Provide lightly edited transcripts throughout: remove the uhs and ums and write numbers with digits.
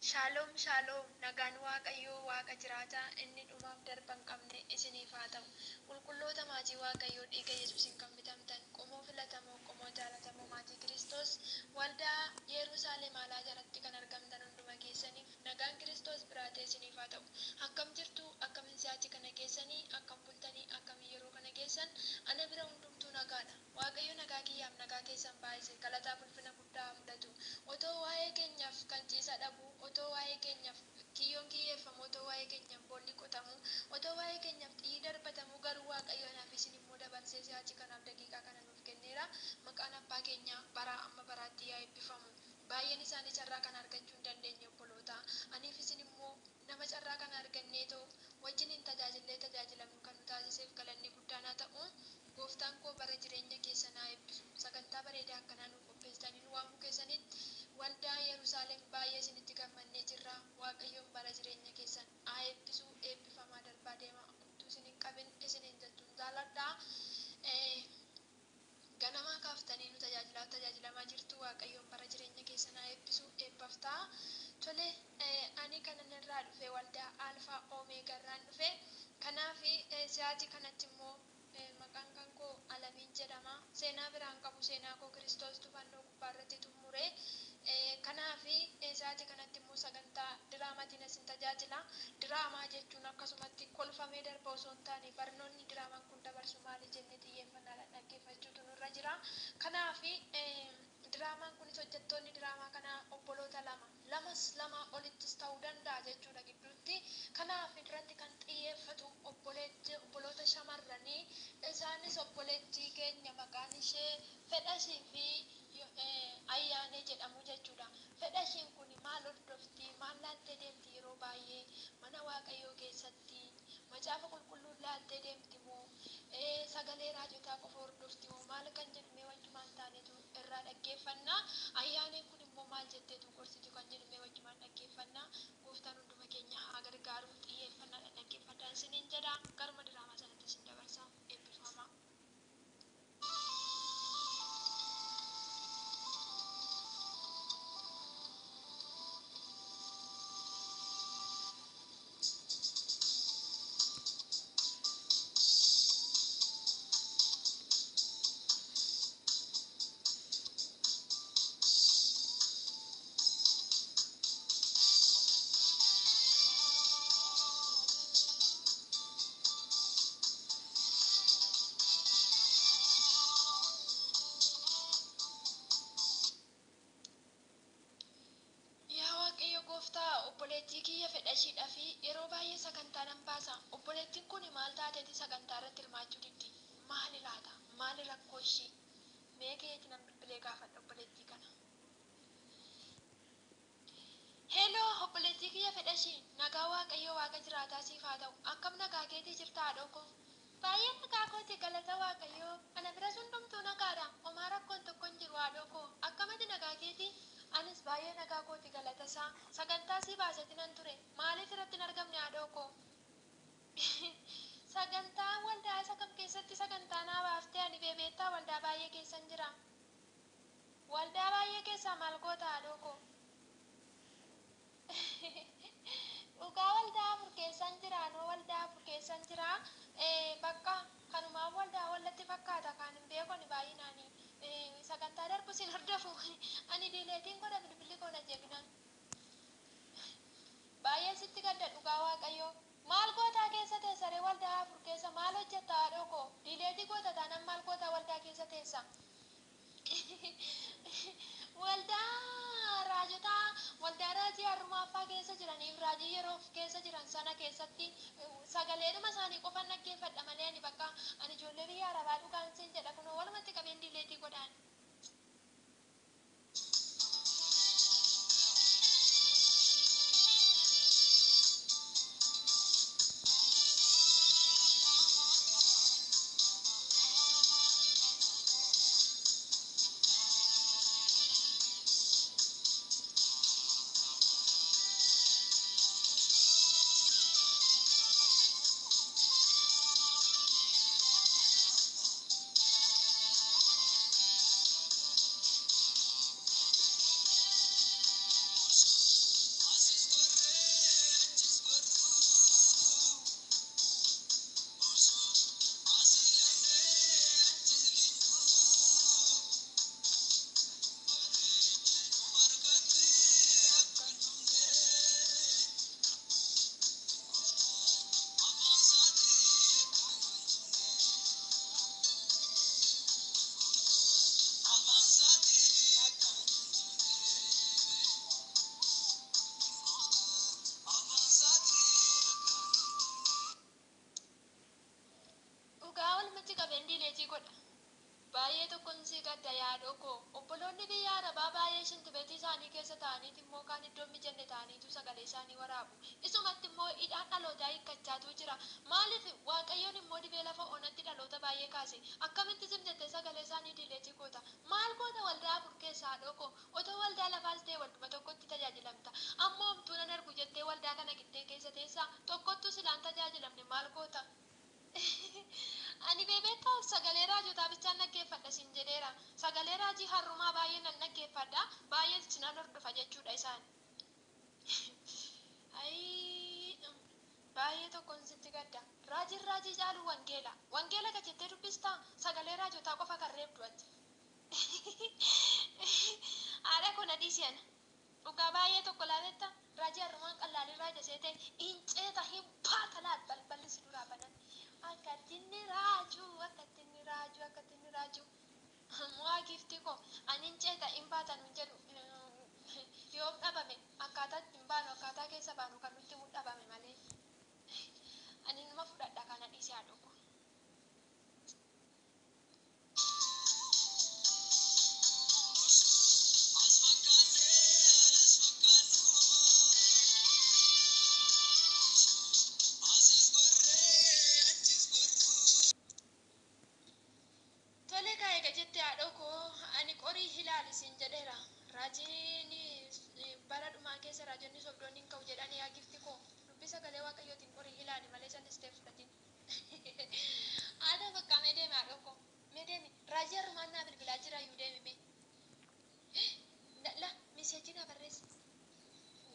Shaaloom shaaloom, nagaan Waaqayyoo Waaqa jiraataa inni dhumaaf darba hin qabne isiniif haa ta'u. Qulqulloota maatii Waaqayyoo dhiiga Yesuusiin kan bitamtan, qomoo filatamoo, qomoo jaalatamoo maatii Kiristoos, waldaa Yerusaalem alaa jalatti kan argamtan hunduma keessaniif nagaan Kiristoos biraa ta'e isiniif haa ta'u. Akkam jirtu? Akkamiin si'aachi kana keessanii? Akkam bultanii? Akkamiin yeroo kana geessan? Ana bira hundumtuu nagaadha. Waaqayyo nagaa kiyyaaf nagaa keessan baay'ise galataaf ulfina guddaa haa fudhatu. Otoo waa'ee keenyaaf kan ciisa dhabu, otoo waa'ee keenyaaf kiyyoon kiyyeeffamu, otoo waa'ee keenyaaf boolli qotamu, otoo waa'ee keenyaaf xiyyi darbatamu, garuu Waaqayyo anaaf isin immoo dabarsee si'aachi kanaaf daqiiqaa kana nuuf kenneera. Maqaan abbaa keenyaa baraa amma baraatti yaa eebbifamu. Baay'een isaanii carraa kana argachuu hin dandeenye obboloota. Aniif isin immoo nama carraa kana arganneetoo wajjiniin tajaajillee tajaajilamnu kan nu taasiseef galanni guddaan haa ta'u. Gooftaan koo bara jireenya keessan haa eebbisu. Sagantaa bareedaa akkanaa nuu qopheessitanii nu waamuu keessanitti waldaa Yerusaalem baay'ee isinitti gammannee jirra. Waaqayyoon bara jireenya keessan haa eebbisu. Eebbifamaa darbaa deemaa. Homtuu isin hin qabin isiniin jechuun jaaladha. Ganamaa kaaftanii nu tajaajilaa tajaajilamaa jirtu. Waaqayyoon bara jireenya keessan haa eebbisu. Eebbaaf ta'a. Tole, ani kanan irraa dhufe waldaa Alfaa Omeegaa irraan dhufe. Kanaaf si'aati kanatti immoo maqaan kan koo Alamiin jedhama. Seenaa biraan qabu, seenaa koo Kiristoostu fannoo gubbaa irratti xumure. Kanaaf sa'aatii kanatti immoo sagantaa diraamaatiin isin tajaajila. Diraamaa jechuun akkasumatti kolfamee darba osoo hin taane barnoonni diraamaan kun dabarsu maali jennee xiyyeeffannaadhaan dhaggeeffachuutu nurra jira. Kanaaf diraamaan kunis hojjettoonni diraamaa kanaa obboloota lama. Lamas lamaa olittis ta'uu danda'a jechuudha gidduutti. Kanaaf irratti kan xiyyeeffatu obboloota shamarranii, isaanis obboleettii keenya maqaan ishee Fedhashii fi Ayyaanee jedhamu jechuudha. Fedhashiin kun maal hordofti? Maal laaltee deemti yeroo baay'ee mana Waaqayyoo keessatti? Macaafa qulqulluu laaltee deemti moo sagalee raajotaa qofa hordofti moo maal kan jedhu mee wajjumaan taanetu irraa dhaggeeffanna. Ayyaaneen kun immoo maal jetteetu gorsiti kan jedhu mee wajjumaan dhaggeeffanna. Gooftaan hunduma keenya haa gargaaru. Xiyyeeffannaadhaan dhaggeeffadhaan isiniin jedha. Garuma diraamaa sanatti isin dabarsa. Eebbifamaa. Yaa Waaqayyo gooftaa, obboleettii kiyya Fedhashiidhaaf yeroo baay'ee sagantaa nan baasa. Obboleettiin kun maal taateeti sagantaa irratti hirmaachuu diddi? Maali laata? Maali rakkoo ishii? Mee keeti nan bilbilee gaafadha obboleettii kana. Hello, obboleettii kiyya Fedhashii, nagaa Waaqayyo Waaqa jiraataa siif haa ta'u. Akkam nagaa keetii jirta haadhoo koo? Baay'ee nagaa kooti, galata Waaqayyoo. Ana biras hundumtuu nagaadha. Homaa rakkoon tokko hin jiru haadhoo koo. Akkamati nagaa keetii? Anis baay'ee nagaa kooti, galata isaa. Sagantaa sii baaseeti nan ture. Maaliif irratti hin argamne haadhoo koo? Sagantaa waldaa isa kam keessatti sagantaa naa baaftee? Ani beebeettaa waldaa baay'ee keessan jira. Waldaa baay'ee keessaa maal goota haadhoo koo? Dhugaa waldaa 4 keessan jira, anoo waldaa 4 keessan jira. Bakka kanumaan waldaa wallatti fakkaata kaan hin beeku ani baay'inaani. Sagantaa darbu sin hordofu. Ani diileetiin godha bilbilli koo na jeeqnaan. Baay'een sitti gadda dhugaa Waaqayyoo. Maal gootaa keessa teessaree waldaa 4 keessa maal hojjetta haadhoo koo? Diileetii goota taanaan maal gootaa waldaa keessa teessa? Waldaa raajotaa, waldaa raajii har'umaaffaa keessa jiraniif raajii yeroof keessa jiran sana keessatti sagaleedhuma isaanii qofan dhaggeeffadha malee ani bakka ani ijoollee biyya Arabaa dhugaan siin jedha kunoo walumatti qabeen diileetii godhaan. isaanii keessa taa'aniiti immoo kaan iddoo hin mijanne taa'aniitu sagalee isaanii waraabu. Isumatti immoo hidhaan dhalootaa hiikkachaatu jira. Maaliif Waaqayyoon immoo dibee lafa onatti dhaloota baay'ee kaase. Akkamitti zim jettee sagalee isaanii diileetii goota? Maal goota waldaa afur keessaa haadhoo koo? Otoo waldaa lafaas ta'e walduma tokkotti tajaajilamta. Amma homtuu nan argu jettee waldaa kana giddee keessa teessaa? Tokkottuu silaan tajaajilamne maal goota? Ani bebeektaa sagalee raajotaa bichaan dhaggeeffadha siin jedheera. Sagalee raajii har'umaa baay'ee nan dhaggeeffadha. Baay'ee sinan hordofa jechuudha isaan. Ayii baay'ee tokkon sitti gadda. Raajiin raajii caalu wangeela. Wangeela ka jettee dubbistaa? Sagalee raajotaa qofa kan reebdu ati. Haadha koo na dhiisi ana. Dhugaa baay'ee tokko laaletta raajii har'umaan qallaalii raaja seete hin ceeta hin baata laal balballi si duraa banan. Akkatti inni raajuu akkatti inni raajuu akkatti inni raajuu. Mo'aa giiftii koo ani hin ceeta hin baata nun jedhu yoom dhabame akkaataa itti hin baanu akkaataa keessa baanu kan nutti himu dhabame malee. Ani numa fudhadha kana dhiisi haadhoo koo. As fakkaannee anas fakkaannu, asis gorree achis gorru. Tole kaa eega jette haadhoo koo ani qorii ilaali siin jedheera. Raajiin bara dhumaa keessa raajonni sobdoonni hin ka'u jedhanii yaa gifti koo dubbii sagalee waaqayyootiin qorii ilaali malee callistee fudhatin. Haadha bakka mee deemi haadhoo koo mee deemi raajii har'umaan naa bilbilaa jira iyyuu deemi mee. La miseejii naa barreessi.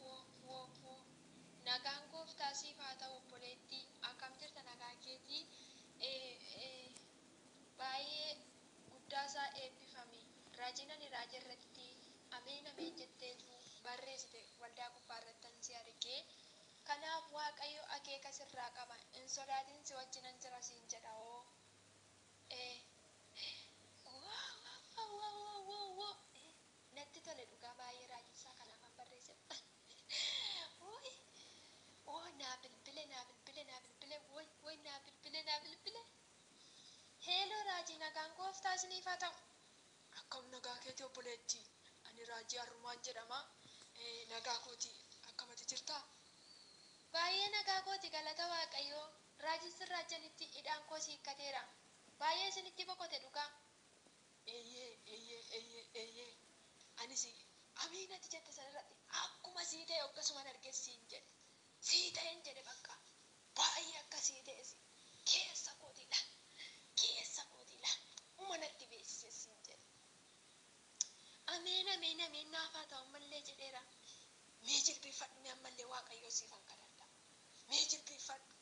Wo wo wo nagaan gooftaa siif haa ta'u obboleettii akkam jirta nagaa keetii baay'ee guddaasaa eebbifami. Raajiin ani raajii irratti ameen ameen jetteetu barreessite waldaa gubbaa irrattan si argee. Kanaaf Waaqayyo akeeka sirraa qaba. Hin sodaatin si wajjinan jira siin jedha hoo. Wow wow wow wow wow wow. Natti tole dhugaa baay'ee raajiinsaa kanaafan barreesse. Woy oo naa bilbile naa bilbile naa bilbile woy woy naa bilbile naa bilbile. Heeloo raajii nagaan gooftaa isiniif haa ta'u. Akkam nagaa keeti obboleettii? Ani raajii Harrumaan jedhama. Nagaa kooti akkamati jirtaa? Baay'ee nagaa kooti galata Waaqayyoo. Raajiin sirraa janitti hidhaan koo hiikkateera. Baay'ee isinitti boqote dhugaa. Eeyyee eeyyee eeyyee eeyyee. Anis amiin ati jette sanarratti akkuma sii ta'e akkasuman arge siin jedhe. Sii ta'een jedhe bakka. Baay'ee akka sii ta'e keessa kooti la. Keessa kooti la. Uma natti beeksise siin jedhe. Ameen ameen ameen naaf haa ta'u ammallee jedheera. Mee jilbiifadhu mee ammallee Waaqayyoo siifan kadhadha. Mee jilbiifadhu.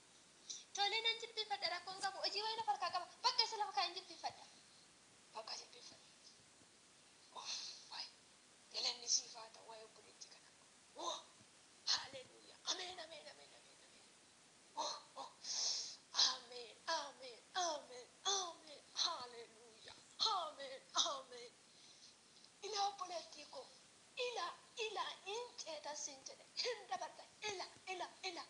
Tole nan jilbiifadha rakkoon qabu hojii wayii lafa harkaa qaba bakka isa lafa kaa'een jilbiifadha. Bakka jilbiifadha. Of waay galanni siif haa ta'u waa'ee obboleettii kana. Woo haleluuyaa ameen ameen ameen ameen ameen. Oh oh ameen ameen ameen ameen haleluuyaa ameen ameen. Ilaa obboleettii koo ilaa ilaa hin ceeta siin jedhe hin dabarta ilaa ilaa ilaa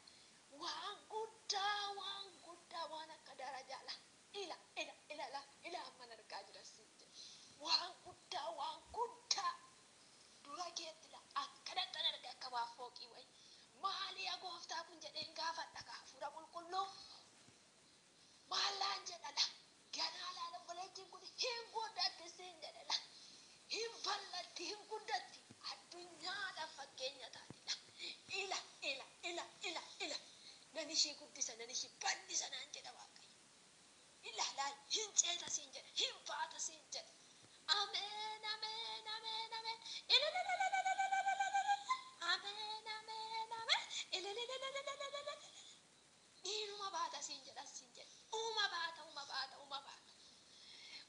waan guddaa waan guddaa waan akka darajaa la ilaa ilaa ilaa la ilaa amman argaa jira siin jedhe waan guddaa waan guddaa dura keetti la akkanattan arga akka waa fooqii wayi maali yaa gooftaa kun jedheen gaafadha kaa hafuura qulqulluu maallaan jedha la ganaa laala obboleettiin kun hin guddatti siin jedhe la hin bal'atti hin guddatti addunyaadhaaf fakkeenya taati la ila ila ila ila ila nan ishii guddisa nan ishii bal'isa naan jedha Waaqayyo ila laal hin ceeta siin jedhe hin baata siin jedhe ameen ameen ameen ameen ila la la la la la la la la la la ameen ameen ameen ila la la la la la la la la dhiiruma baata siin jedha siin jedhe uma baata uma baata uma baata.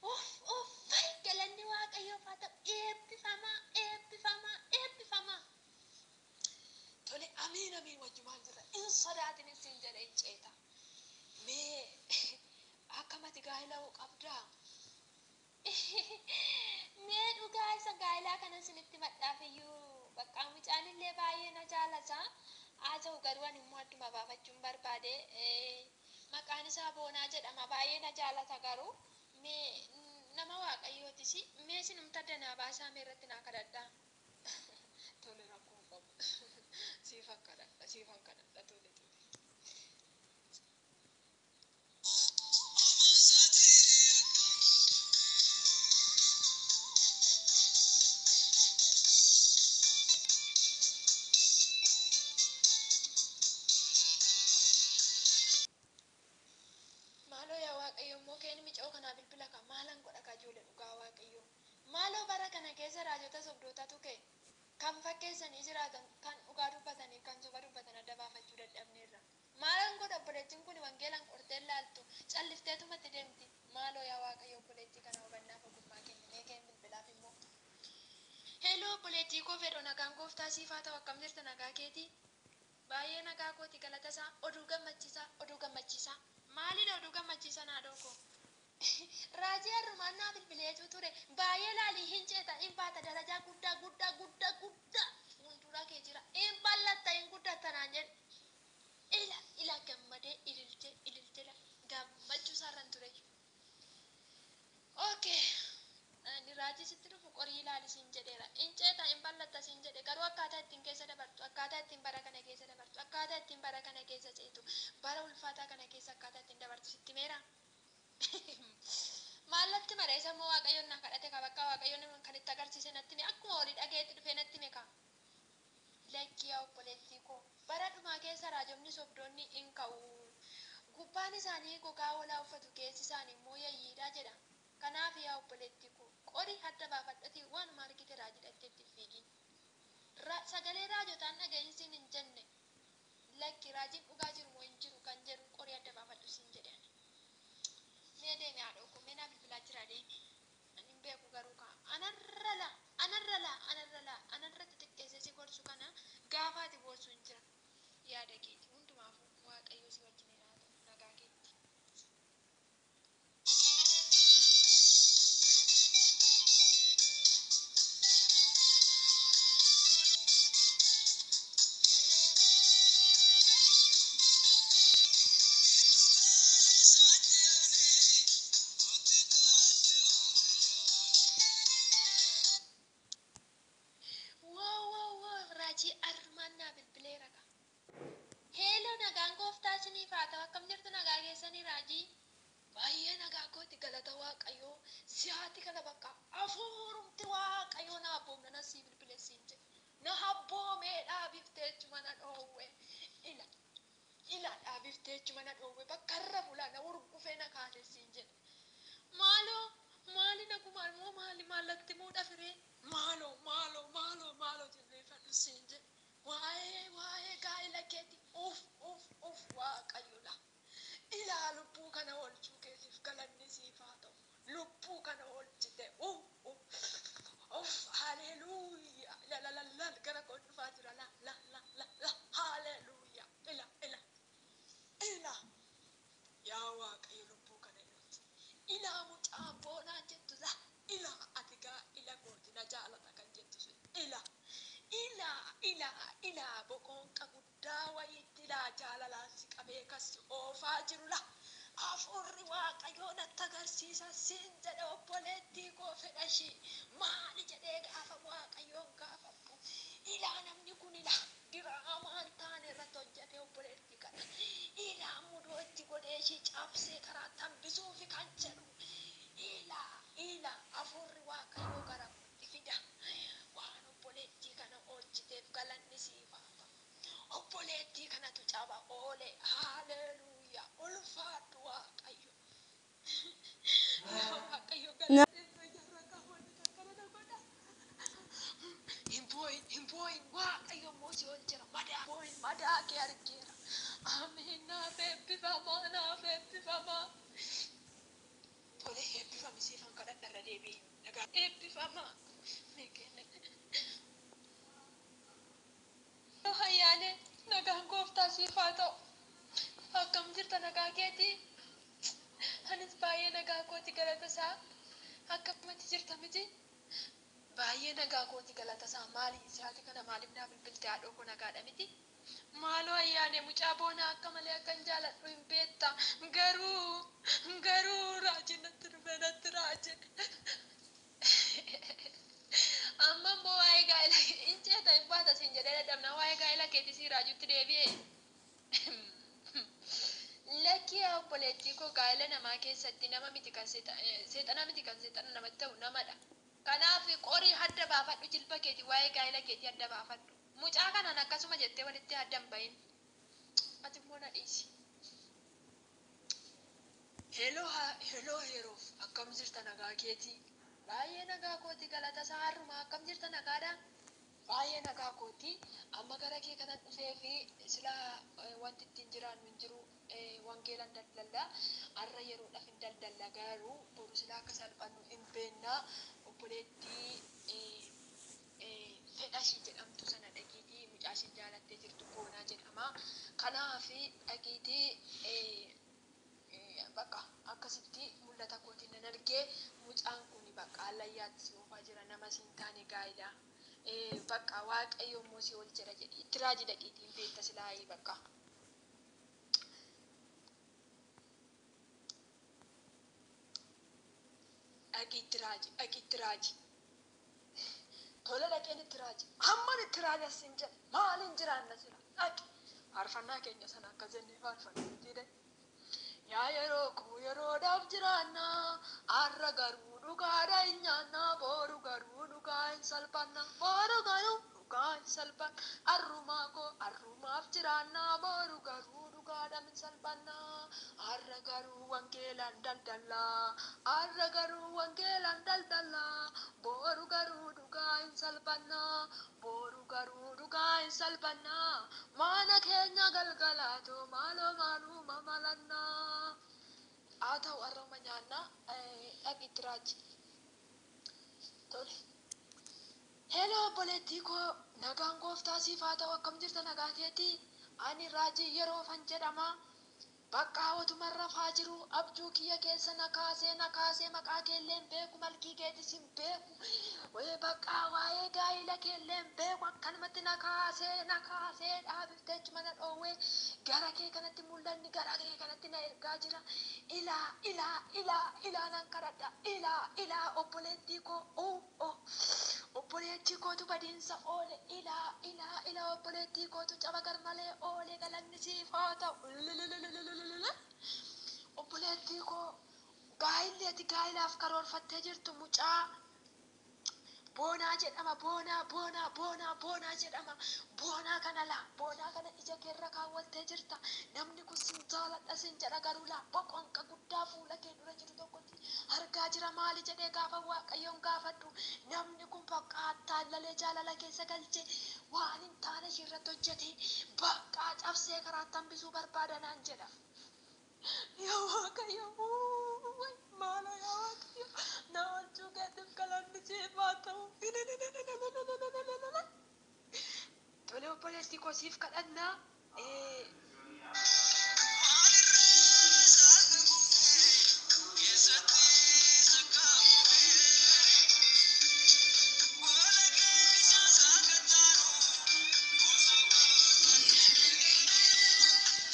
Uff uff galanni Waaqayyoof haa ta'u eebbifamaa eebbifamaa eebbifamaa. Tole amiin amiin wajjumaan jirra hin sodaatin siin jedhe hin ceeta. Mee akkamati gaa'ela hoo qabdaa? Mee dhugaa isa gaa'elaa kana isinitti madhaaf iyyuu bakka mucaan illee baay'ee na jaalata. Haa ta'u garuu ani immoo adduma baafachuun barbaade maqaan isaa Boonaa jedhama baay'ee na jaalata garuu mee nama Waaqayyootis mee isinumta danaa baasaa mee irratti naa kadhadhaa. Siifan kadhadha tole tole. Maaloo yaa Waaqayyo immoo keen micoo kanaa bilbila ka maalan godha ka ijoollee dhugaa Waaqayyo. Maaloo bara kana keessa raajota sobdootatu ka'e kan fakkeessanii jiraatan kan dhugaa dubbataniif kan soba dubbatan adda baafachuu dadhabneerra. Maalan godha obboleettiin kun wangeelaan qortee laaltu callifteetumatti deemti. Maaloo yaa Waaqayyo obboleettii kana hubannaaf ogummaa kenni mee keen bilbilaaf immoo. Heloo obboleettii koo fedho nagaan gooftaa siif haa ta'u akkam jirta nagaa keetii? Baay'ee nagaa kooti galata isaa oduu gammachiisaa oduu gammachiisaa. Maalidha oduu gammachiisaa naadhoo koo? Raajii har'umaan naa bilbileetu ture baay'ee laalii hin ceeta hin baata darajaa guddaa guddaa guddaa guddaa fuuldura kee jira hin bal'atta hin guddatta naan jedhe. Ila ila gammadee ililchee ililchee gammachuu isaarran ture. Okay. Ani raajii sitti dhufu qorii ilaali siin jedheera. Hin ceeta hin bal'atta siin jedhe garuu akkaataa ittiin keessa dabartu akkaataa ittiin bara kana keessa dabartu akkaataa ittiin bara kana keessa ceetu bara ulfaataa kana keessa akkaataa ittiin dabartu sitti meera. Maallatti mareessa immoo Waaqayyoon na kadhate ka bakka Waaqayyoon kan itti agarsiise natti hime akkuma olii dhageetti dhufee natti hime ka. Lakki yaa obboleettii koo bara dhumaa keessa raajonni sobdoonni hin ka'u. Gubbaan isaanii gogaa hoolaa uffatu keessi isaanii immoo yayyiidha jedha. Kanaaf yaa obboleettii koo qori adda baafadhatii waanuma argite raajidha jettee itti fiigi. Sagalee raajotaan dhaga'iin siin hin jenne lakki raajiin dhugaa jiru moo hin jiru kan jedhu qori adda baafadhu siin jedhe. Mee deemi haadha koo mee naa bilbilaa jira deemi. Ani hin beeku garuu kaa anarra laa anarra laa anarra laa anarra xixiqqeessee si gorsu kana gaafa ati boossu hin jira. Yaada keeti hundumaafuu Waaqayyo si wajjin haa ta'u nagaa keetti. Wow wow wow raajii armaan naa bilbileera ka. Heeloo nagaan gooftaa isiniif haa ta'u akkam jirtu nagaa keessanii raajii. Baay'ee nagaa kooti galata Waaqayyoo si'aati kana bakka hafuurumti Waaqayyoo na abboomna na sii bilbile siin jedhe. Na abboomee dhaabiftee jechuma na dhoowwe. Ila ila dhaabiftee jechuma na dhoowwe bakka irra bulaa na urgufee na kaase siin jedhe. Maaloo maali nagumaan moo maali maallatti moo dhafiree maaloo maaloo maaloo maaloo jilbeeffadhu siin jedhe. Waa'ee waa'ee gaa'ela keeti uff uff uff Waaqayyo la. Ilaa lubbuu kana oolchuu keetiif galanni siif haa ta'u. Lubbuu kana oolchite uff uff uff haleluuyaa la la la la gara koo dhufaa jira la la la la la haleluuyaa ila ila ila yaa Waaqayyo lubbuu kana oolchi. Ilaa mucaa boonaa jettu la ilaa ati gaa ila kooti na jaalata kan jettu sun ila ilaa ilaa ilaa boqonqa guddaa wayiitti ilaa jaalalaan si qabee kas si oofaa jiru la hafuurri Waaqayyoo natti agarsiisa siin jedhe obboleettii koo fedha ishii maali jedhee gaafa Waaqayyoon gaafadhu ilaa namni kun ilaa diraamaan taane irratti hojjete obboleettii kana ilaa mudoo itti godhee ishii cabsee karaa tambisuufi kan jedhu ilaa ilaa hafuurri Waaqayyoo gara kootti fida waan obboleettii kana oolchiteef galanni siif haa ta'u. Obboleettii kanatu caba oole haleluuyaa ulfaadhu Waaqayyo. Yaa Waaqayyo galateessa jarra qaboonni akkana na godha. Hin boo'in hin boo'in Waaqayyo immoo si oolchera madaa boo'in madaa kee argeera. Ameen naaf eebbifamaa naaf eebbifamaa. Tole eebbifami siifan kadhadha irra deebi'i. Nagaa eebbifamaa. Mee kenna. Ayyaane nagaan gooftaa siif haa ta'u. Akkam jirta nagaa keetii? Anis baay'ee nagaa kooti galata isaa. Akkamatti jirta miti? Baay'ee nagaa kooti galata isaa. Maali isaati kana maaliif naa bilbilte haadhoo koo nagaadha miti? Maaloo ayyaane mucaa boonaa akka malee akkan jaaladhu hin beekta. Garuu garuu raajiin natti dhufe natti raaje. Amma immoo waa'ee gaa'ela hin ceeta hin baata siin jedhee kadhadhee dadhabnaa waa'ee gaa'ela keetii si raajutti deebi'e. Lakkii yaa obboleettii koo, gaa'ela namaa keessatti nama miti kan seexana miti, kan seexana namatti ta'u namadha. Kanaaf qorii adda baafadhu, jilba keetii waa'ee gaa'ela keetii adda baafadhu. Mucaa kanaan akkasuma jettee walitti adda hin bahin. Ati immoo na dhiisi. Hello, hello yeroof, akkam jirta, nagaa keetii? Baay'ee nagaa kooti, galata isaa. Har'uma akkam jirta, nagaadha? Baay'ee nagaa kooti. Amma gara kee kanan dhufee fi sila wanti ittiin jiraannu hin jiru, wangeelan daldalla. Har'a yeroodhaaf hin daldalla, garuu boru sila akka salphannu hin beennaa. Obboleettii fedha ishii jedhamtu sana dhaqiitii, mucaa isheen jaalattee jirtu Boonaa jedhama. Kanaaf dhaqiitii bakka akkasitti mul'ata kootiin nan argee, mucaan kun bakka hallayyaatti si oofaa jira, nama siin taane gaa'ela. Bakka Waaqayyo immoo si ol jedha jedhi itti raajii dhaqiitiin beekta silaayii bakka. Dhaqii itti raaji, dhaqii itti raaji. Tola, dhaqeen itti raaji. Hamman itti raajas siin jedhe, maaliin jiraanna sila, dhaqi. Faarfannaa keenya sana akka jennee faarfanna jedhe. Yaa yeroo koo, yeroodhaaf jiraanna, har'a garuu dhugaadha hin nyaanna, boru garuu dhugaa hin salphanna, boru garuu dhugaa hin salphanna, har'umaa koo har'umaaf jiraanna, boru garuu dhugaadha hin salphanna, har'a garuu wangeelaan daldalla, har'a garuu wangeelaan daldalla, boru garuu dhugaa hin salphanna, boru garuu dhugaa hin salphanna, mana keenya galgalaatu maaloo maaluma malanna. Haa ta'u, har'uma nyaanna, dhaqi itti raaji. Tole. Hello obboleettii koo, nagaan gooftaa siif haa ta'u, akkam jirta, nagaa keetii? Ani raajii yeroofan jedhama. Bakka otuma rafaa jiru abjuu kiyya keessa na kaasee, na kaasee, maqaa keellee hin beeku, malkii keetis hin beeku. Wayee bakka waa'ee gaa'ela keellee hin beeku, akkanumatti na kaasee, na kaasee dhaabiftee achuma na dhoowwee, gara kee kanatti mul'anni gara kee kanatti na ergaa jira. Ilaa, ilaa, ilaa, ilaa, nan kadhadha. Ilaa, ilaa, obboleettii koo, oh oh, obboleettii kootu badiinsa oole. Ilaa, ilaa, ilaa, obboleettii kootu caba garmalee oole, galanni siif haa ta'u. Obboleettii koo, gaa'illi ati gaa'ilaaf karoorfattee jirtu mucaa Boonaa jedhama. Boonaa, Boonaa, Boonaa, Boonaa jedhama. Boonaa kana laa, Boonaa kana ija keerra kaawwattee jirta. Namni kun sin jaaladha sin jedha, garuu laa, boqonqa guddaa fuula kee dura jiru tokkotti argaa jira. Maali jedhee gaafa Waaqayyoon gaafadhu, namni kun bakka attaallalee jaalala keessa galchee waan hin taane ishee irratti hojjete, bakka cabsee karaatti hambisuu barbaada naan jedha. Yaa Waaqayyo, wuuy, maaloo yaa Waaqayyo, na oolchuu keetiif galanni siif haa ta'u. Tole obboleettii koo, siif kadhannaa. Maalirraa saaka kufe keessatti sakkaa'ume gola keessa saakattaanu osoo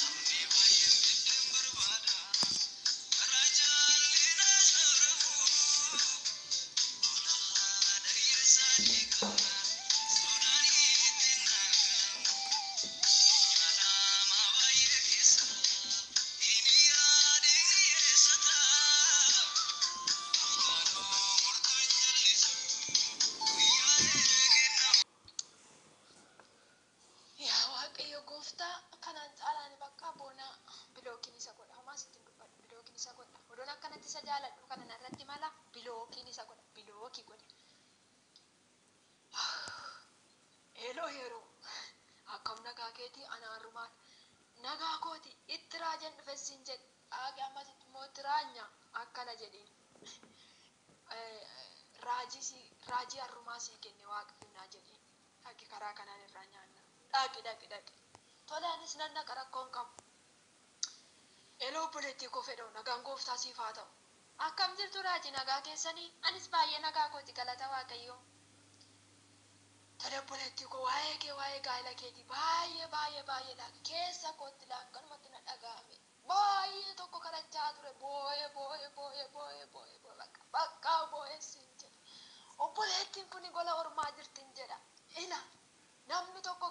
namni baay'een fideen barbaada karaa jaalina sooramu lola haadha hiyyeessaa dhiigaa sodaan ittiin nagamu. Nama baay'ee keessa inni yaadni eessata murtaanoo murtuun jallisu guyyaa eegennaa. Yaa Waaqayyo gooftaa, kanaan caalaan bakka Boonaa blockiin isa godha. Homaa sitti hin dubbadhu, blockiin isa godha. Odoon akkanatti isa jaaladhu kana narratti mala, blockiin isa godha, blockii godha. Hello yeroo, akkam nagaa keetii? Ana harrumaan nagaa kooti, itti raajan dhufe siin jedhe. Dhaaqi ammasitti immoo itti raanya akkana jedhiin. Raajii si raajii harrumaa sii kenne Waaqayyo naa jedhiin. Dhaqi, karaa kanaan irraa nyaanna. Dhaqi, dhaqi, dhaqi. Tole, anis nan dhaqa, rakkoon qabu. Hello obboleettii koo fedhoo, nagaan gooftaa siif haa ta'u. Akkam jirtu raajii, nagaa keessanii? Anis baay'ee nagaa kooti, galata Waaqayyoo. Tole obboleettii koo, waa'ee kee, waa'ee gaa'ela keetii baay'ee baay'ee baay'ee laa keessa kootti laa akkanumatti na dhaga'ame. Baay'ee tokko kadhachaa ture, boo'ee boo'ee boo'ee boo'ee boo'ee boo'ee, bakka bakka boo'ee siin jedha. Obboleettiin kun gola ormaa jirtin jedha. Ila namni tokko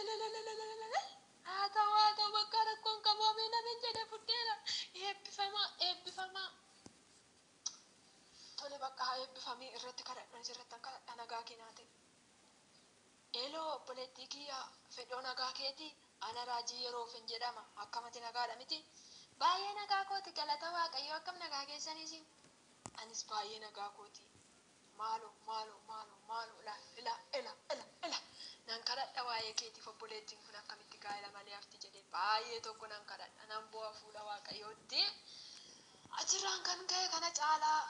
Elelelelelelelelelelele. Haa ta'u haa ta'u bakka rakkoon qabu ameen ameen jedhee fudheera. Eebbifamaa eebbifamaa. Tole bakka haa eebbifamee irratti kadhadhan sirratti kadhadha nagaa kee ta'e. Eeloo obboleettii kiyya fedhoo nagaa keetii ana raajii yeroof hin jedhama akkamati nagaadha miti. Baay'ee nagaa kooti galata waaqayyoo akkam nagaa keessaniisi. Anis baay'ee nagaa kooti. Maaloo maaloo maaloo maaloo ila ila ila ila ila nan kadhadha waa'ee keetiif obboleettiin kun akkamitti gaa'ela malee hafti jedhee baay'ee tokko nan kadhadha nan bu'a fuula waaqayyootti. Achirraan kan ka'e kana caalaa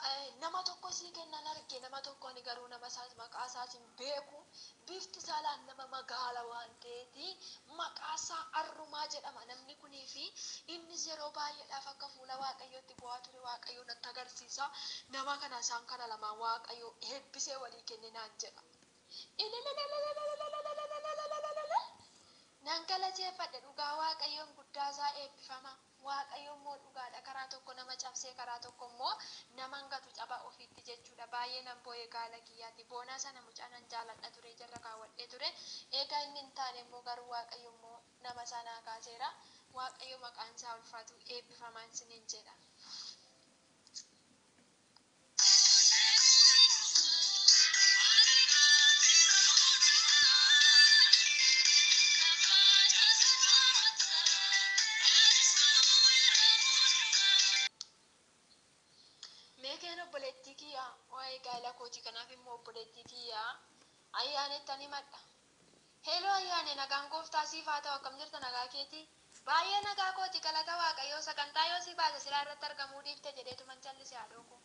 nama tokko sii kennan arge nama tokko ani garuu nama isaas maqaa isaas hin beeku bifti isaalaan nama magaala waan ta'eeti maqaa isaa arrumaa jedhama namni kunii fi innis yeroo baay'eedhaaf akka fuula waaqayyootti bu'aa ture waaqayyo natti agarsiisa nama kana isaan kana lamaan waaqayyo eebbisee walii kenne naan jedha. Nan galateeffadhe dhugaa waaqayyoon guddaa isaa eebbifama. Waaqayyo immoo dhugaadha karaa tokko nama cabsee karaa tokko immoo nama hangatu caba ofiitti jechuudha. Baay'ee nan boo'ee gaala kiyyaatti. Boonaa sana mucaa nan jaaladha ture jarra kaawwadhee ture. Egaa inni hin taane immoo garuu waaqayyo immoo nama sanaa kaaseera. Waaqayyo maqaan isaa ulfaatu eebbifamaan isiniin jedha. Meekeen obboleettii kiyyaa waa'ee gaala kootii kanaaf immoo obboleettii kiyyaa ayyaanettan himadha. Heeloo ayyaane nagaan gooftaa siif haa ta'u akkam jirta nagaa keetii? Baay'ee nagaa kooti galata waaqayyoo sagantaa yoo si baase silaa irratti argamuu dhiifte jedheetu man callise haadhoo koo.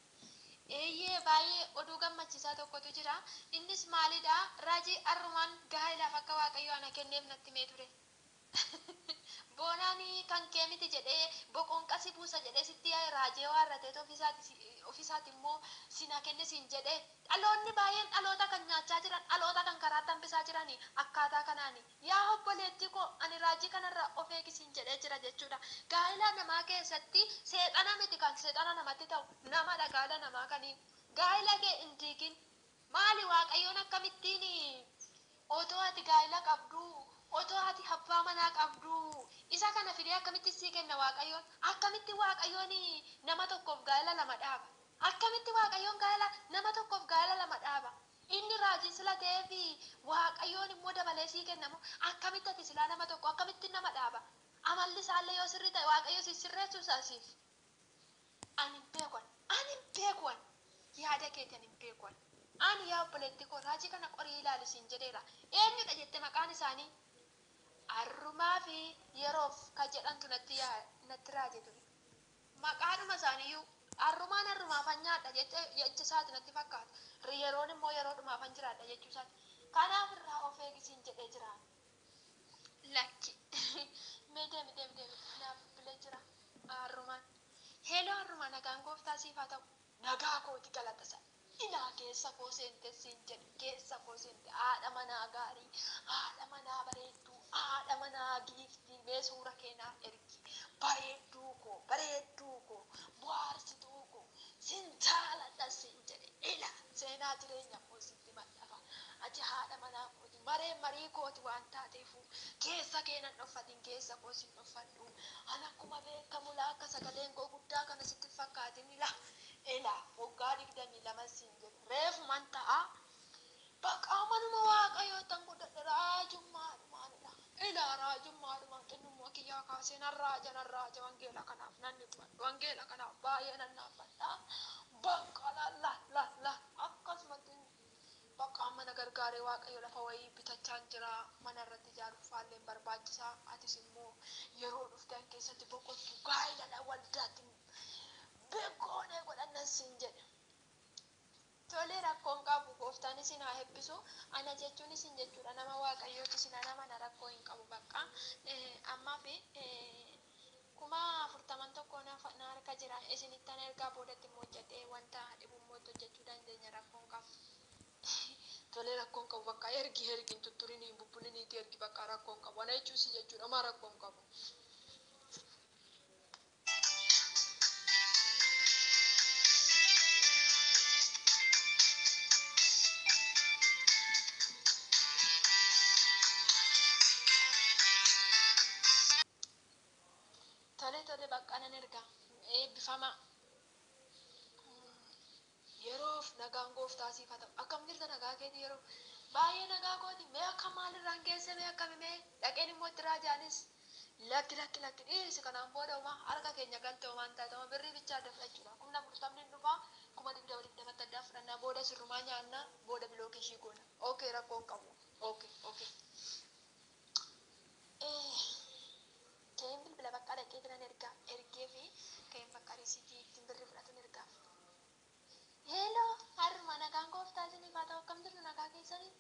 Eeyyee baay'ee oduu gammachiisaa tokkotu jira. Innis maalidha? Raajii arrumaan gaa'ilaaf akka waaqayyo ana kenneef natti himee ture. Boonaan kan kee miti jedhee boqoon qasi buusa jedhee sitti raajee waarrateetu ofiisaati immoo sina kenne siin jedhee dhaloonni baay'een dhaloota kan nyaachaa jiran dhaloota kan karaa tambisaa jiran akkaataa kanaani yaa obboleettii koo ani raajii kanarraa of eegi siin jedhee jira jechuudha. Gaa'ela namaa keessatti seexana miti kan seexana namatti ta'u namadha gaa'ela namaa kanii gaa'ela kee hin diigin maali waaqayyoon akkamittiin otoo ati gaa'ela qabduu otoo ati abbaa manaa qabduu isa kana fidee akkamitti sii kenna waaqayyoon akkamitti waaqayyoon nama tokkoof gaa'ela lama dhaaba akkamitti waaqayyoon gaa'ela nama tokkoof gaa'ela lama dhaaba inni raajii sila ta'eefi waaqayyoon immoo dabalee sii kennamu akkamitti ati silaa nama tokko akkamitti nama dhaaba amalli isaallee yoo sirrii ta'e waaqayyo si sirreessuu isaasiif ani hin beekuan ani hin beekuan yaada keeti ani hin beekuan ani yaa obboleettii koo raajii kana qorii ilaali siin jedheera eenyudha jette maqaan isaanii arrumaa fi yeroof ka jedhantu natti natti raaje ture maqaadhuma isaaniiyyuu arrumaan arrumaafan nyaadha jecha isaati natti fakkaata yeroon immoo yeroodhumaafan jiraadha jechuu isaati kanaaf irraa of eegisiin jedhee jira lakki mee deemi deemi deemi naaf bilee jira arrumaan heeloo arrumaa nagaan gooftaa siif haa ta'u nagaa kooti galata isa ilaa keessa koo seente siin jedhe keessa koo seente haadha manaa gaarii haadha manaa bareedduu haadha manaa giiftii mee suura kee naaf ergi bareedduu koo bareedduu koo bohaarsituu koo sin jaaladha siin jedhe ila seenaa jireenya koo sitti maxxafa ati haadha manaa kooti maree marii kooti waan taateefu keessa kee nan dhoffatin keessa koo sin dhoffadhu an akkuma beekamu laa akka sagaleen koo guddaa kana sitti fakkaatin ila ila waggaa 22 siin jedhe reefuman ta'a baqaa manuma waaqayyoo tan guddadhe raajummaadhumaanidha. Ilaa raajummaadhumaan xinnummaa kiyyaa kaasee nan raaja nan raaja wangeela kanaaf nan dhiphadha wangeela kanaaf baay'ee nan dhaabbadha. Bakka la la la la akkasumatti bakka amma na gargaaree Waaqayyo lafa wayii bitachaan jira mana irratti ijaaruuf faalleen barbaachisaa atis immoo yeroo dhuftan keessatti boqottu gaa'ela waldaatti beekoonee godhannan siin jedhe. Tolee rakkoon qabu gooftaan isin haa eebbisu ana jechuun isin jechuudha nama Waaqayyooti isin ana mana rakkoo hin qabu bakka ammaa fi 40,000 na harka jira isinittan ergaa boodatti immoo hojjedhee wanta dhibu immoo itti hojjechuu dandeenya rakkoon qabu. Tolee rakkoon qabu bakka ergi ergi hin tutturinii hin bubbuliniiti ergi bakka rakkoon qabu ana jechuun si jechuudha maa rakkoon qabu. Tolee tolee bakka nan ergaa eebbifamaa. Yeroof nagaan gooftaa siif haa ta'u. Akkam jirta nagaa keeti yeroo baay'ee nagaa kooti mee akka maalirraan geesse mee akkami mee dhaqeen immoo itti raajaanis lakki lakki lakki dhiisi kanaan booda homaa harka keenya galte homaan taatama birrii bichaa adda fudhachuudha. 40,000 hin dhufaa 20,020 20 addaa fudhannaa booda sirrumaa nyaannaa booda bilookii ishii goona. Okee rakkoon qabu. Okee okee. Ka'een bilbila bakka dhaqee jiran ergaa ergee fi ka'een bakka risiitii ittiin birrii fudhatuun ergaaf. Heeloo harma nagaan gooftaa isiniif haa ta'u akkam jirtu nagaa keessanii?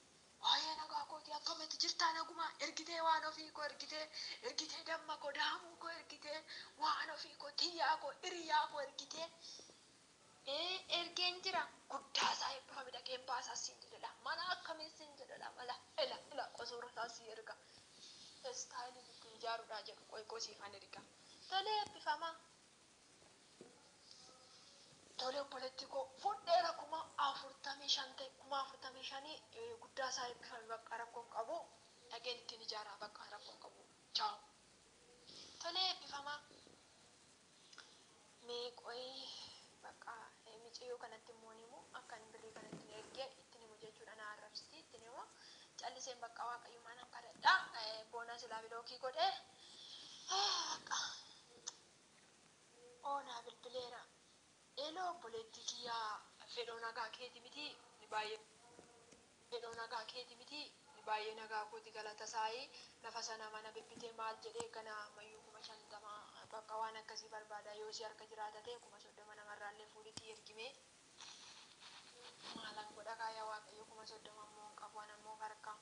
Waa'ee nagaa kooti akkamitti jirtaa naguma ergitee waan ofii koo ergitee ergitee damma koo daamuu koo ergitee waan ofii koo tiyyaa koo hiriyaa koo ergitee ergeen jira guddaa isaa eebbifame dhaqeen baasaa siin jedhedha mana akkamii siin jedhedha mala ila ila qosoora isaa sii erga istaayilii ittiin ijaaruudhaa jedhu qoy qosiifan erga tolee eebbifamaa. Tole obboleetti koo fudheera 45,000 ta'e 45,000 guddaa isaa eebbifame bakka rakkoon qabu dhageen ittiin ijaaraa bakka rakkoon qabu chaaw. Tole eebbifamaa. Mee qoy bakka miciyyoo kanatti immoo ni himu akkan birrii kanatti ni ergee ittiin himu jechuudha na arrabsiti ittiin himu calliseen bakka waaqayyummaa nan kadhadha boona silaa bilookii godhee bakka oonaa bilbileera. Eloo obboleettii kiyyaa fedhoo nagaa keeti miti ni baay'ee fedhoo nagaa keeti miti ni baay'ee nagaa kooti galata saayii lafa sana mana bibbitee maal jedhee gana ammayyuu 50,000 bakka waan akkasii barbaada yoo si harka jiraata ta'e 30,000 namarraallee fuudhitii ergimee maalan godha kaayaa waaqayyo 30,000 ammoo hin qabu an ammoo harka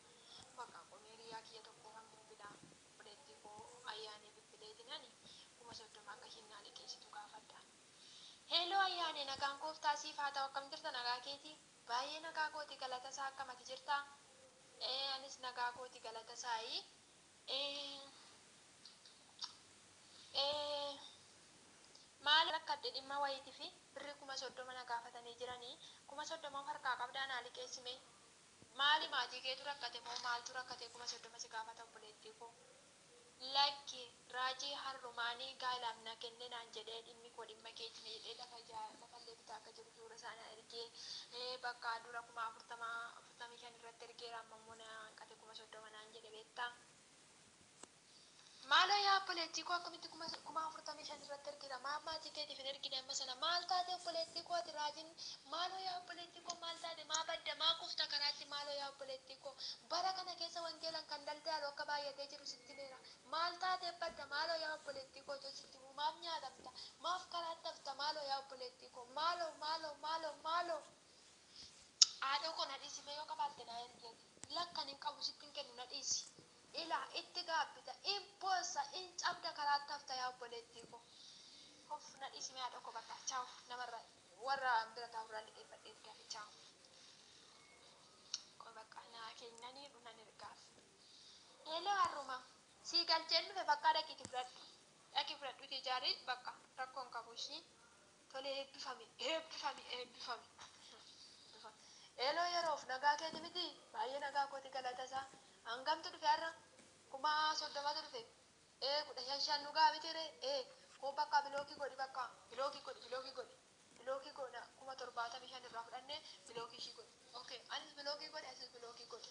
bakka qomeeriyaa kiyya tokko kan bilbilaa obboleettii koo ayyaanee bilbileetinani 30,000 akka isheen naa liqeessitu gaafadha. Heeloo ayyaane nagaan gooftaa siif haa ta'u akkam jirta nagaa keeti baay'ee nagaa kooti galata isaa akkamati jirta anis nagaa kooti galata isaayi maal rakkadhe dhimma wayiitii fi birrii 30,000 na gaafatanii jiranii 30,000 of harkaa qabdaa naa liqeessime maali maatii keetu rakkate moo maaltu rakkate 30,000 si gaafata obboleettii koo Lakki raajii harrumaanii gaa'ilaaf na kenne naan jedhee dhimmi koo dhimma keetiin jedhee lafa lafallee bitaa akka jiru suura isaa na ergee bakka dura 40,000 45 irratti ergeera amma immoo na hanqate 30,000 naan jedhe beektaa. Maaloo yaa obboleettii koo akkamitti 45,000 irratti ergita maaf maatii keetiif hin ergine amma sana maal taate obboleettii koo ati raajiin maaloo yaa obboleettii koo maal taate maa badda maa kufta karaatti maaloo yaa obboleettii koo bara kana keessa wangeelan kan daldaalu akka baay'atee jiru sitti himeera maal taatee badda maaloo yaa obboleettii koo otoo sitti himuu maaf nyaatamta maaf karaatti hafta maaloo yaa obboleettii koo maaloo maaloo maaloo maaloo haadhoo koo na dhiisi mee yoo qabaatte naa ergi ati lakkan hin qabu sitti hin kennu na dhiisi Ilaa itti gaabbita in boossa in cabda karaatti hafta yaa obboleettii koo. Of na dhiisi mee haadha koo bakka chaaw namarra warra bira taa'urraa liqeeffadhee ergaafi chaaw. Qoy bakka naa kennaniiru nan ergaaf. Hello harruma sii galcheen dhufe bakka dhaqiiti fudhadhu. Dhaqi fudhadhuti ijaari bakka rakkoon qabu ishii. Tole eebbifami eebbifami eebbifami. Eeloo yeroof nagaa keeti miti baay'ee nagaa kooti galata isaa hangamtu dhufe har'a 30,000tu dhufe ee 15 shan nu ga'a miti ree ee koo bakka bilookii godhi bakka bilookii godhi bilookii godhi bilookii godha 75,000 irraa fudhannee bilookii ishii godhi okay anis bilookii godhi asis bilookii godhi.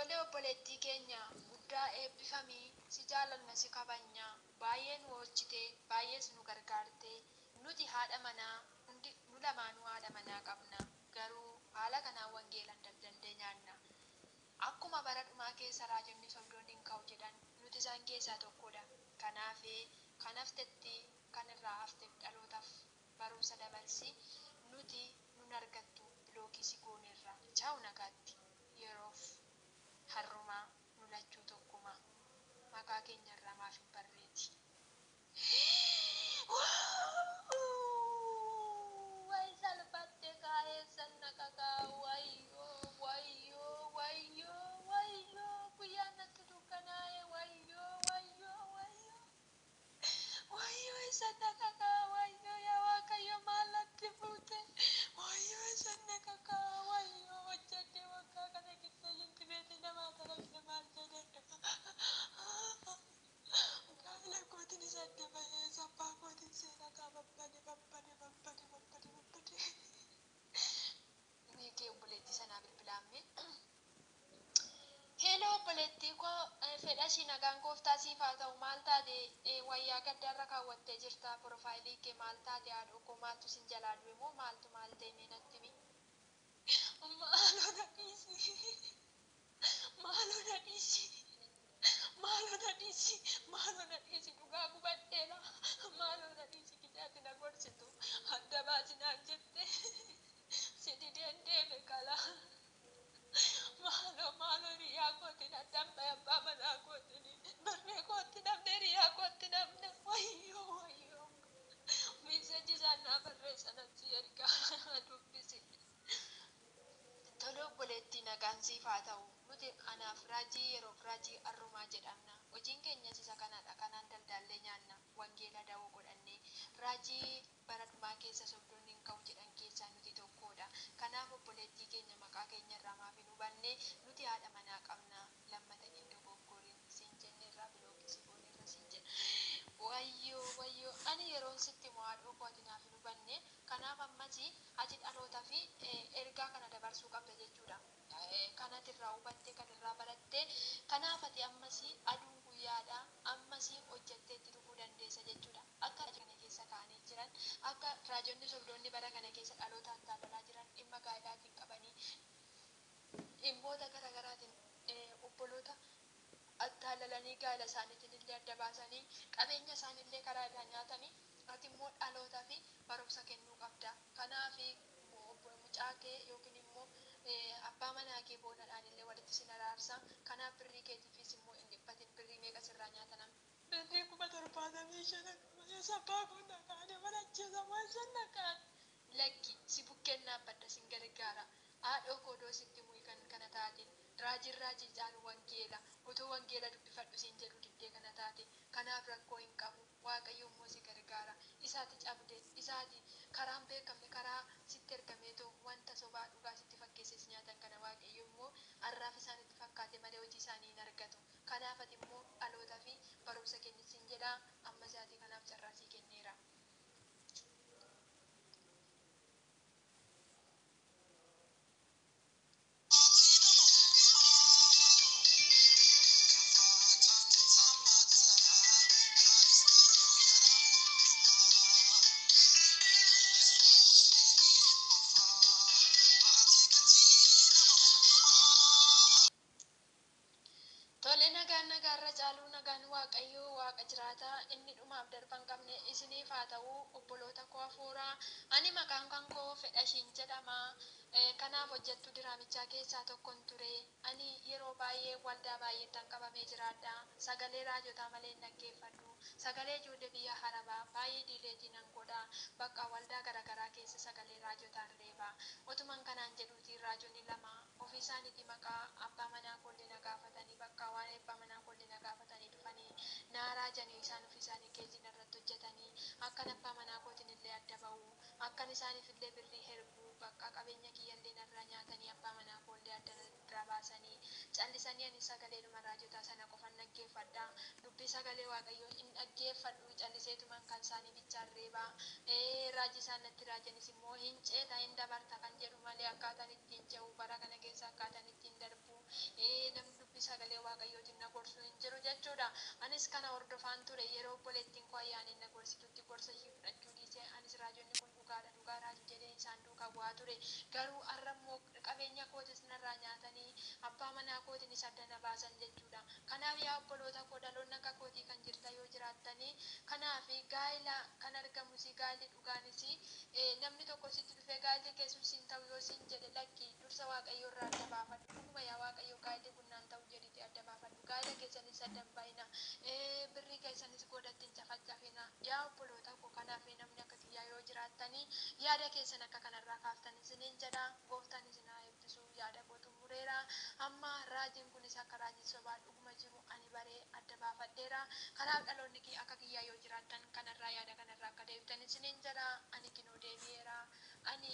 Tole obboleettii keenya guddaa eebbifamii, si jaalanna, si kabajna. Baay'ee nu oolchite, baay'ees nu gargaarte. Nuti haadha manaa hundi nu lamaanuu haadha manaa qabna, garuu haala kanaan wangeelan daldallee nyaanna. Akkuma bara dhumaa keessa raajonni sobdoonni hin ka'u jedhan, nuti isaan keessaa tokkodha. Kanaaf kan haftetti, kan irraa hafteef dhalootaaf barumsa dabarsi. Nuti nun argattu, block si gooneerra. Chaawu, nagaatti. Yeroof harrumaa nu lachuu tokkuma. Maqaa keenya irraa maaf hin barreeti? Way salphatte kaa'eessan naqaqaa, wayyoo wayyoo wayyoo wayyoo, guyyaan natti dukkanaa'e, wayyoo wayyoo wayyoo wayyoo, isa naqaqaa, wayyoo, yaa Waaqayyo maal natti fuute, wayyoo, isa naqaqaa, wayyoo, hojjedhe waggaa kana keessa jinti beetii namaa talabse maal jedhe, gaa'ela kootiin isa adda bahee abbaa kootiin seenaa kaa babbade babbade babbade babbade babbade. Meekee obboleettii sanaa bilbilaamme. Hello obboleettii koo, fedha ishii, nagaan gooftaa siif haa ta'u. Maal taate? Wayyaa gaddaarra kaawwattee jirta profile kee. Maal taate haadhoo koo? Maaltu sin jalaa du'e moo maaltu maal ta'e? Mee natti himi. Maaloo na dhiisi. Maaloo na dhiisi. Maaloo na dhiisi. Maaloo na dhiisi, dhugaa gubadheera. Maaloo na dhiisi, kitaabni na gorsitu. Adda baasinaan jette. Si dideen deeme kala. Maaloo maaloo, hiriyaa kootiin addaan bahe, abbaa manaa kootiin barree kootti namne, hiriyaa kootti namne, wayyoo wayyoo. Message isaan naa barreessan achi ergaa dubbisi. Tole obboleettii, nagaan siif haa ta'u. Nuti anaaf raajii yeroof raajii arrumaa jedhamna. Hojiin keenyas isa kanadha. Kanaan daldaallee nyaanna. Wangeela da'oo godhannee. Raajii bara dhumaa keessa sobdoonni hin ka'u jedhan keessaa nuti tokkodha. Kanaaf obboleettii keenya, maqaa keenya irraa maaf hin hubanne? Nuti haadha manaa qabna. Lammata hin dogoggorin siin jenneerraa, block si gooneerra siin jedha. Wayyoo wayyoo, ani yeroon sitti himu haadhoo koo ati naaf hin hubanne. Kanaaf ammas ati dhalootaa fi ergaa kana dabarsuu qabda jechuudha. Kan ati irraa hubatte, kan irraa baratte. Kanaaf ati ammas aduun guyyaadha. Ammas hojjettee itti dhufuu dandeessa jechuudha. Akka kana keessa kaa'anii jiran, akka raajonni sobdoonni bara kana keessa dhalootaan taalalaa jiran, dhimma gaa'elaatiin qabanii dhimmoota garaagaraatiin obboloota attaalalanii, gaa'ela isaaniitiin illee adda baasanii, qabeenya isaaniillee karaa irraa nyaatanii, ati immoo dhalootaa fi barumsa kennuu qabda. Kanaaf mucaa kee yookiin immoo abbaa manaa kee boonadhaan illee walitti sin araarsa. Kanaaf birrii keetiifis immoo hin dhiphatin. Birrii meeqa sirraa nyaata? Birrii 75,000 akkuma abbaa koo naqaane mana ajjeesa waan naqaan. Lakki, si bukkeen dhaabbadha, sin gargaara. Haadhoo koo sitti mu'i kan kana taate. Raajiin raajii caalu wangeela. Utuu wangeela dubbifadhu siin jedhu diddee kana taate. Kanaaf rakkoo hin qabu. Waaqayyo immoo si gargaara. Isaati cabde, isaati karaan beekamne karaa sitti ergameetoo wanta sobaa dhugaa sitti fakkeesses nyaatan kana, Waaqayyo immoo har'aaf isaanitti fakkaate malee hojii isaanii hin argatu. Kanaaf ati immoo dhalootaa fi barumsa kenni siin jedha. Amma isaatii kanaaf carraa sii kenneera. Tole, nagaan nagaarra caaluu, nagaan Waaqayyoo Waaqa jiraataa inni dhumaaf darban qabne isiniif haa ta'u, obboloota koo hafuuraa. Ani maqaan kan koo Fedhashiin jedhama. Kanaaf hojjettuu diraamichaa keessaa tokkon ture. Ani yeroo baay'ee waldaa baay'eettan qabamee jiraadha. Sagalee raajotaa malee hin dhaggeeffadhu. Sagalee ijoollee biyya Arabaa baay'ee delete nan godha. Bakka waldaa garaagaraa keessa sagalee raajotaan reeba. Otuman kanaan jedhuuti raajonni lama ofii isaaniitii maqaa abbaa manaa koollee na gaafatanii, bakka waa'ee abbaa manaa koollee na gaafatanii dhufanii naa raajanii, isaan ofii isaanii keejii narratti hojjetanii, akkan abbaa manaa kootiin illee adda ba'u, akkan isaaniif illee birrii ergu, bakka qabeenya kiyyallee narraa nyaatanii, abbaa manaa koollee adda narraa baasanii callisanii. Ani sagaleedhuma raajotaa sana qofan dhaggeeffadha. Dubbii sagalee Waaqayyoo hin dhaggeeffadhu, calliseetuman kan isaanii bichaan reebaa. Raajii isaan natti raajanis immoo hin ceeta, hin dabarta kan jedhu malee akkaataan ittiin ce'u bara kana keessa akkaataan ittiin darbu namni sagalee Waaqayyootiin na gorsu hin jiru jechuudha. Anis kana hordofaan ture. Yeroo obboleettiin koo Ayyaaneen na gorsitutti gorsa ishii fudhachuu dhiisee, anis raajonni kun dhugaadha, dhugaa raaju jedhee isaan duukaa bu'aa ture. Garuu har'a immoo qabeenya kootis narraa nyaatanii, abbaa manaa kootiinis adda na baasan jechuudha. Kanaaf yaa obboloota koo, dhaloonni akka kootii kan jirtan yoo jiraattanii, kanaaf gaa'ila kan argamus, gaa'illi dhugaanis, namni tokko sitti dhufee gaa'illi kee sun siin ta'u yoo siin jedhe, lakki, dursa Waaqayyo irraa adda baafadhu. Dhuguma yaa Waaqayyo, gaa'illi kun naan ta'u jedhiti adda baafadhu. Gaa'ila keessanis adda hin baay'ina, birrii keessanis godhatti hin cafacafina, yaa obboloota koo. Kanaaf namni akka kiyyaa yoo jiraattanii, yaada keessan akka kanarraa kaaftan isiniin jedha. Gooftaan isin haa eebbisu. Yaada koo xumureera. Amma raajiin kunis akka raajii sobaa dhuguma jiru ani baree adda baafadheera. Kanaaf dhaloonni akka kiyyaa yoo jiraattan, kanarraa yaada kanarraa akka deebitan isiniin jedha. Ani kinoo deebi'eera. Ani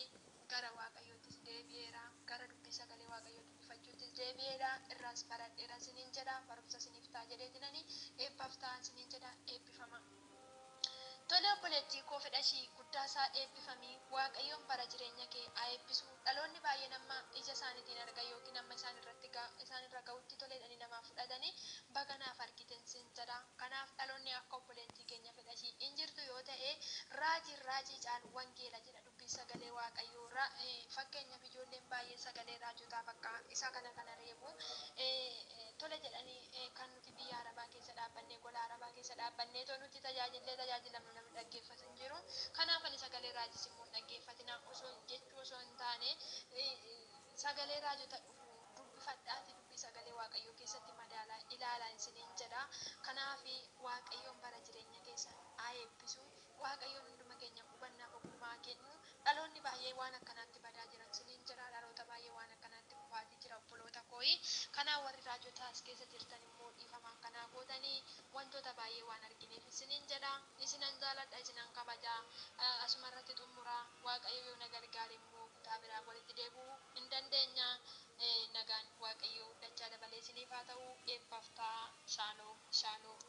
gara Waaqayyoottis deebi'eera, gara dubbii sagalee Waaqayyoo dubbifachuuttis deebi'eera, irraas baradheera isiniin jedha. Barumsa isiniif ta'a jedheetinani, eebbaaf ta'a isiniin jedha. Eebbifama. Tole, obboleettii koo Fedhashii, guddaasaa eebbifamii. Waaqayyoon bara jireenya kee haa eebbisu. Dhaloonni baay'een amma ija isaaniitiin argan yookiin amma isaan irratti isaan irra ga'utti toleedhanii namaa fudhatanii, baganaaf argiten sin jedha. Kanaaf dhaloonni akka obboleettii keenya Fedhashii hin jirtu yoo ta'e, raajiin raajii caalu wangeela jedha dubbii sagalee Waaqayyoo. Fakkeenyaaf ijoolleen baay'ee sagalee raajotaa bakka isa kana kana reebu tole jedhanii, kan nuti biyya arabaa keessa dhaabbannee, gola arabaa keessa dhaabbannee too nuti tajaajillee tajaajilamnu namni dhaggeeffatu hin jiru. Kanaaf ani sagalee raajis immoo hin dhaggeeffatina osoo jechuu osoo hin taane, sagalee raajota dhufu dubbifadhaati dubbii sagalee Waaqayyoo keessatti madaalaa ilaalaa isiniin jedha. Kanaaf Waaqayyoon bara jireenya keessan haa eebbisu. Waaqayyoon hunduma keenya hubannaaf ogummaa haa kennu. Dhaloonni baay'ee waan akkanaatti badaa jiran isiniin jedha. Dhaloota baay'ee waan akkanaatti kufaatii jira, obboloota kooyi. Kanaaf warri raajota as keessa jirtan immoo dhiifama akkanaa gootanii, wantoota baay'ee waan argineef isiniin jedha. Isinan jaaladha, isinan kabaja. Asuma irratti xumuraa. Waaqayyo yoo na gargaare immoo kutaa biraa walitti deebi'uu hin dandeenya. Nagaan Waaqayyo dachaa dabalee isiniif haa ta'u. Eebbaaf ta'a. Shaaloom shaaloom.